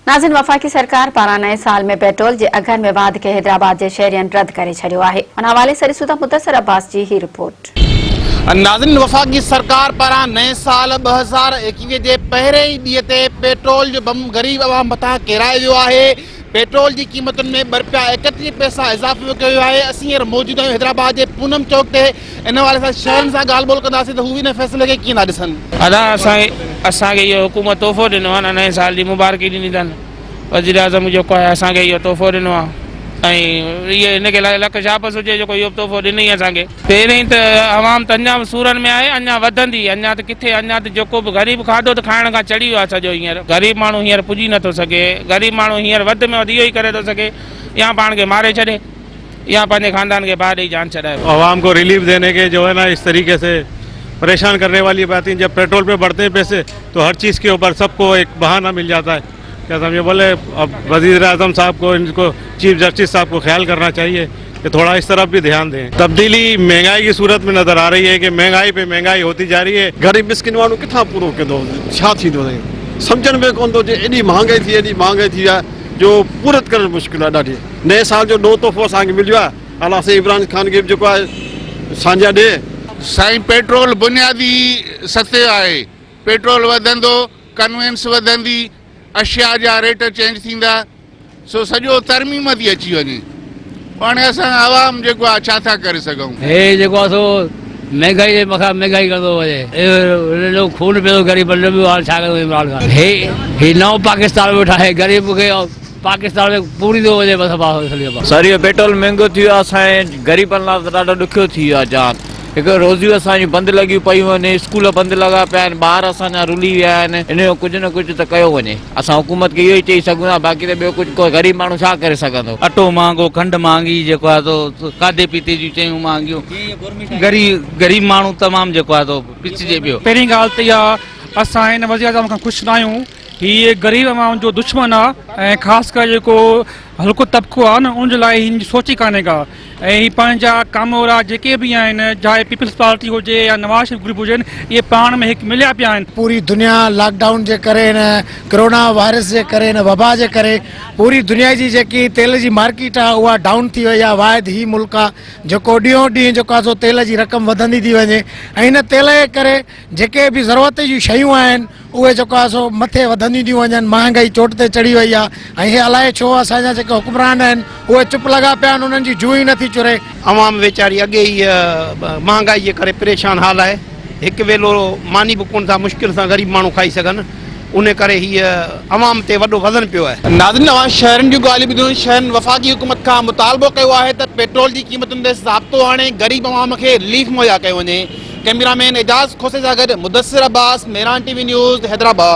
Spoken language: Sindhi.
ناظرين وفاقي سرڪار پاران نئين سال ۾ پيٽرول جي اگهن ۾ واڌ کي حيدرآباد جي شهرين رد ڪري ڇڏيو آهي ان حوالي سان ڏسون ٿا مدثر عباس جي هي رپورٽ. ناظرين وفاقي سرڪار پاران نئين سال 2021 جي پهرين ئي ڏينهن تي پيٽرول جو بم غريب عوام مٿان ڪيرايو ويو آهي پيٽرول جي قيمتن ۾ ٻه رپيا 31 پئسا اضافو ڪيو ويو آهي اسين هينئر موجود آهيون حيدرآباد جي پونم چوڪ تي ان حوالي سان شهرين سان ڳالهه ٻولهه ڪنداسين ته هو ان فيصلي کي ڪيئن ٿا ڏسن. ادا اسان کي اهو حڪومت تحفو ڏنو آهي نه نئين سال جي مبارڪي ڏني اٿن وزيراعظم جيڪو آهي اسان کي اهو تحفو ڏنو آهي ۽ اهي هن کي لک شابس هجي جيڪو اهو تحفو ڏنئي اسان کي. پهرين ته عوام ته اڃا به سورن ۾ آهي اڃا وڌندي اڃا ته ڪٿي اڃا ته جيڪو به غريب کاڌو ته کائڻ کان چڙهي ويو آهي سڄو هينئر غريب ماڻهو هينئر پڄي نٿو سگهي غريب ماڻهو هينئر وڌ ۾ وڌ اهو ئي ڪري ٿو سگهي يا پاڻ کي ماري ڇڏي يا پنهنجي خاندان کي باهه ڏئي جان ڇڏائي. عوام کو ريليف ديني ڪي جو هي نا اس طريقي سي پريشان ڪرني والي باتين جب پيٽرول پي بڙهتي هين پيسي تو هر چيز ڪي اوپر سب ڪو ايڪ بهانا مل جاتا هي ڪيا سمجهو بولي اب وزير اعظم صاحب ڪو ان ڪو چيف جسٽس صاحب ڪو خيال ڪرنا چاهيي ڪي ٿوڙا اس طرف بي ڌيان دين تبديلي مهنگائي ڪي صورت ۾ نظر آ رهي هي ڪي مهنگائي پي مهنگائي هوتي جا رهي هي. غريب مسڪين ماڻهو ڪٿان پورو ڪندو ڇا ٿيندو سائين سمجهڻ ۾ ڪونه ٿو اچي ايڏي مهانگائي ٿي ايڏي مهانگائي ٿي آهي جو پورت ڪرڻ مشڪل آهي ڏاڍي نئين سال جو نئون تحفو اسان کي مليو آهي الله سائين عمران خان کي به جيڪو آهي سانجا ڏي. سائين پيٽرول بنيادي ستيو آهي پيٽرول وڌندو ڪنوينس وڌندي اشياء جا ريٽ چينج ٿيندا سو سڄو ترميم ٿي اچي وڃي پوء هاڻي اسان عوام جيڪو آهي ڇا ٿا ڪري سگهون. هي جيڪو آهي سو مهنگائي جي مٿان مهنگائي ڪندو وڃي اهڙو خون پيو ٿو غريبن جو ٻيو هاڻي ڇا ڪندو عمران خان هي هي نئون پاڪستان پيو ٺاهي غريب کي پاڪستان ۾ پوريندو وڃي بس بس. سر اهو پيٽرول مهنگو ٿي ويو آهي اسان جي غريبن لاء ته ڏاڍو ڏکيو ٿي ويو آهي جان هڪ روزيون اسان جون بند لڳيون پيون آهن اسڪول بند لڳا پيا آهن ٻار اسان جا رلي ويا آهن ان جو ڪجهه نه ڪجهه ته ڪيو وڃي اسان حڪومت کي اهو ئي چئي سگهون ٿا باقي ته ٻيو ڪجهه ڪو غريب ماڻهو ڇا ڪري سگهندو. اٽو مهانگو کنڊ مهانگي جيڪو آهي سو کاڌي پيتي جون شيون مهانگيون غريب ماڻهو تمام جيڪو آهي سو پسجي پيو. پهرين ڳالهه ته اها اسان هن وزيراعظم کان خوش ناهيون هي غريب عوام جو دشمن آ ۽ خاص ڪري جيڪو هلڪو طبقو آ نه ان جي لاء هن جي سوچ ئي ڪانهي ڪا ۽ هي پنهنجا ڪامورا جيڪي به آهن چاهي پيپلز پارٽي هجي يا نواز شريف گروپ هجن اهي پاڻ ۾ هڪ مليا پيا آهن. پوري دنيا لاڪ ڊائون جي ڪري هن ڪرونا وائرس جي ڪري هن وبا جي ڪري پوري دنيا جي جيڪي تيل جي مارڪيٽ آ اها ڊائون ٿي وئي آ واحد هي ملڪ آ جيڪو ڏينهون ڏينهن جيڪو آ سو تيل جي رقم وڌندي ٿي وڃي ۽ هن تيل جي ڪري جيڪي به ضرورت جون شيون آهن اهي جيڪو آهي سو مٿي وڌنديون ٿيون وڃن، مهانگائي چوٽ تي چڙهي وئي آهي ۽ هي الائي ڇو اسان جا جيڪي حڪمران آهن اهي چپ لڳا پيا آهن انهن جي جوء ئي نٿي چري. عوام ويچاري اڳي ئي مهانگائي جي ڪري پريشان حال آهي، هڪ ويلو ماني به ڪونه ٿا مشڪل سان غريب ماڻهو کائي سگهن، ان ڪري هي عوام تي وڏو وزن پيو آهي. ناظرين اوهان شهرين جون ڳالهيون ٻڌيون، شهرين وفاقي حڪومت کان مطالبو ڪيو آهي ته پيٽرول جي قيمتن تي ضابطو آڻي غريب عوام کي رليف مهيا ڪيو وڃي. ڪئميرا مين اعجاز کوسي سان گڏ Mudassir Abbas, Mehran T V news, Hyderabad.